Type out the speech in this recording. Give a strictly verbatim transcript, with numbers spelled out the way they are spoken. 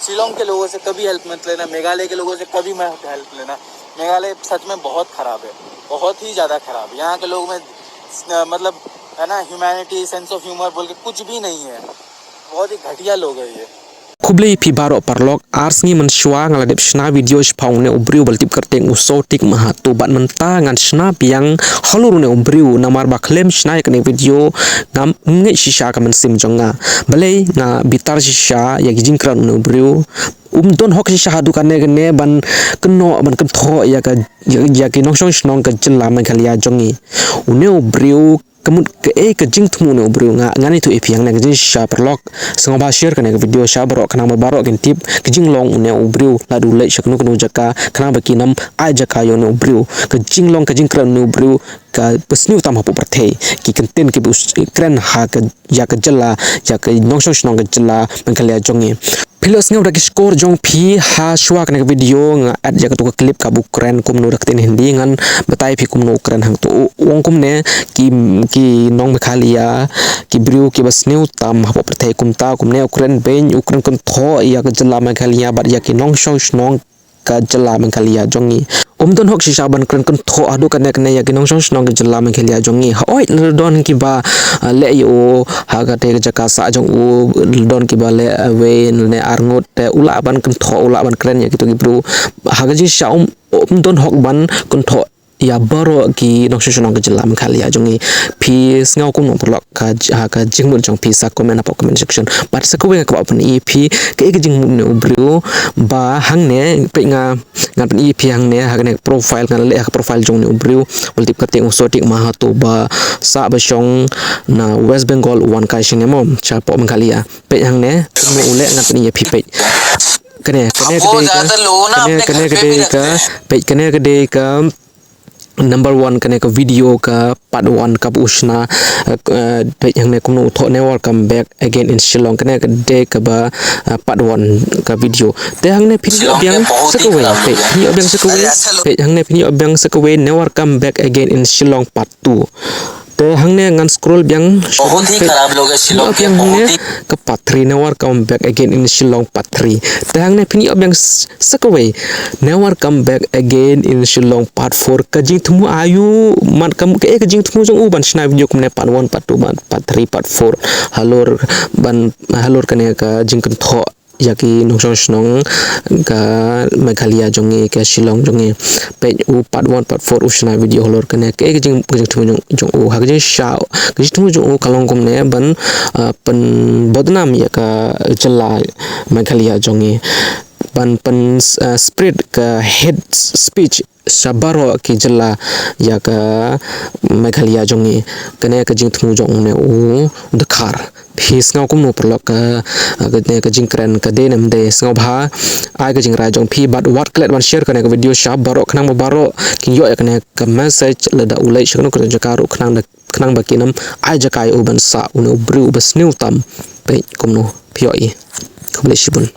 शिलोंग के लोगों से कभी हेल्प मत लेना, मेघालय के लोगों से कभी मत हेल्प लेना। मेघालय सच में बहुत खराब है, बहुत ही ज़्यादा खराब है। यहाँ के लोग में अ, मतलब, है ना, ह्यूमैनिटी, सेंस ऑफ ह्यूमर बोल के कुछ भी नहीं है। बहुत ही घटिया लोग है ये। Khublei phi baroh paralok, ar sngi mynshuwa nga la dep shna video shaphang une u briew ba la tip kyrteng u Sotik Mahato, bad mynta ngan shna biang halor une u briew, namar ba khlem shna ïa kane video ngam ngeit shisha ka mynsiem jong nga. Balei nga bitar shisha ïa ki jingkren une u briew. Um don hok shisha haduh kane kane ban kynnoh ban kynthoh ïa ka, ïa, ïa ki nongshong shnong ka jylla Meghalaya jong ngi. Une u briew, ka mut kaei ka jingthmu une u briew, nga, ngan ïathuh ïa phi hangne ka jingshisha paralok. Sngewbha share kane ka video sha baroh khnang ba baroh kin tip ka jinglong une u briew, lada u leit sha kano kano jaka, khnang ba kin ym ai jaka ïa une u briew. Ka jinglong ka jingkren une u briew ka basniew tam hapoh pyrthei. Ki kyntien kiba u kren ha ka, ïa ka jylla, ïa ka nongshong shnong ka jylla Meghalaya jong ngi. Phi lah sngew da ki shkor jong phi ha shuwa kane ka video nga add ïa katu ka clip kaba u kren kumno da ka ktien Hindi, ngan batai phi kumno u kren hangto. U ong kumne, ki, ki nong Meghalaya, ki briew kiba sniew tam hapoh pyrthei kumta, kumne u kren beiñ, u kren kynthoh ïa ka jylla Meghalaya bad ïa ki nongshong shnong ka jylla Meghalaya jong ngi. Um don hok shisha ban kren kynthoh haduh kane kane ïa ki nongshong shnong ka jylla Meghalaya jong ngi. Hooid, la don kiba, ah, leh ïa u ha kata ka jaka sah jong u, la don kiba leh, ah, wei ne ar ngut, te u lah ban kynthoh, u lah ban kren ïa kito ki briew. Ha ka jingshisha um, um don hok ban kynthoh ïa baroh ki nongshong shnong ka jylla Meghalaya jong ngi. Phi sngew kumno paralok, ka j-, ha ka jingmut jong phi sa comment hapoh comment section. Bad sa kawei nga kwah pyni ïa phi kaei ka jingmut une u briew ba hangne, peit nga, ngan pyni ïa phi hangne ha kane ka profile, ngan leh ha ka profile jong une u briew ba la tip kyrteng u Sotik Mahato ba sah ba shong na West Bengal, u wan kai shane mo shapoh Meghalaya. Peit hangne kumno u leh, ngan pyni ïa phi, peit. Kane, kane ka dei ka, kane, kane ka dei ka, peit, kane ka dei ka number one, kane ka video ka part one kaba u shna, eh, eh, peit hangne kumno u thoh Never Come Back Again in Shillong, kane ka dei kaba, eh, part one ka video. Te hangne phin ïoh biang sa kawei, peit, phin ïoh biang sa kawei, peit, hangne phin ïoh biang sa kawei, Never Come Back Again in Shillong part two. Te hangne ngan scroll biang, peit, phin ïoh biang hangne ka part three, Never Come Back Again in Shillong part three. Te hangne phin ïoh biang s-, sa kawei, Never Come Back Again in Shillong part four. Ka jingthmu aïu, man kam, kaei ka jingthmu jong u ban shna video kumne part one, part two, part, part three, part four. Halor ban, halor kane ka jingkynthoh ïa ki nongshong shnong ka Meghalaya jong ngi, ka Shillong jong ngi. Peit u part one, part four u shna video halor kane. Kaei ka jing, ka jingthmu jong, jong u, ha ka jingshisha ka jingthmu jong u ka long kumne ban, ah, pynbadnam ïa ka jylla Meghalaya jong ngi. Ban pyn, ah, spread ka hate speech sha baroh ki jylla ïa ka Meghalaya jong ngi. Kane ka jingthmu jong une u Dkhar. Phi sngew kumno paralok, ka, kane ka jingkren ka dei ne ym dei? Sngewbha ai ka jingrai jong phi bad wat klet ban share kane ka video sha baroh khnang ba baroh kin ïoh ïa kane ka message lada u leit sha kano kano jaka ruh, khnang da, khnang ba kin ym ai jaka ïa u ban sah une u briew uba sniew tam. Peit kumno, phi ïohi. Khublei shibun.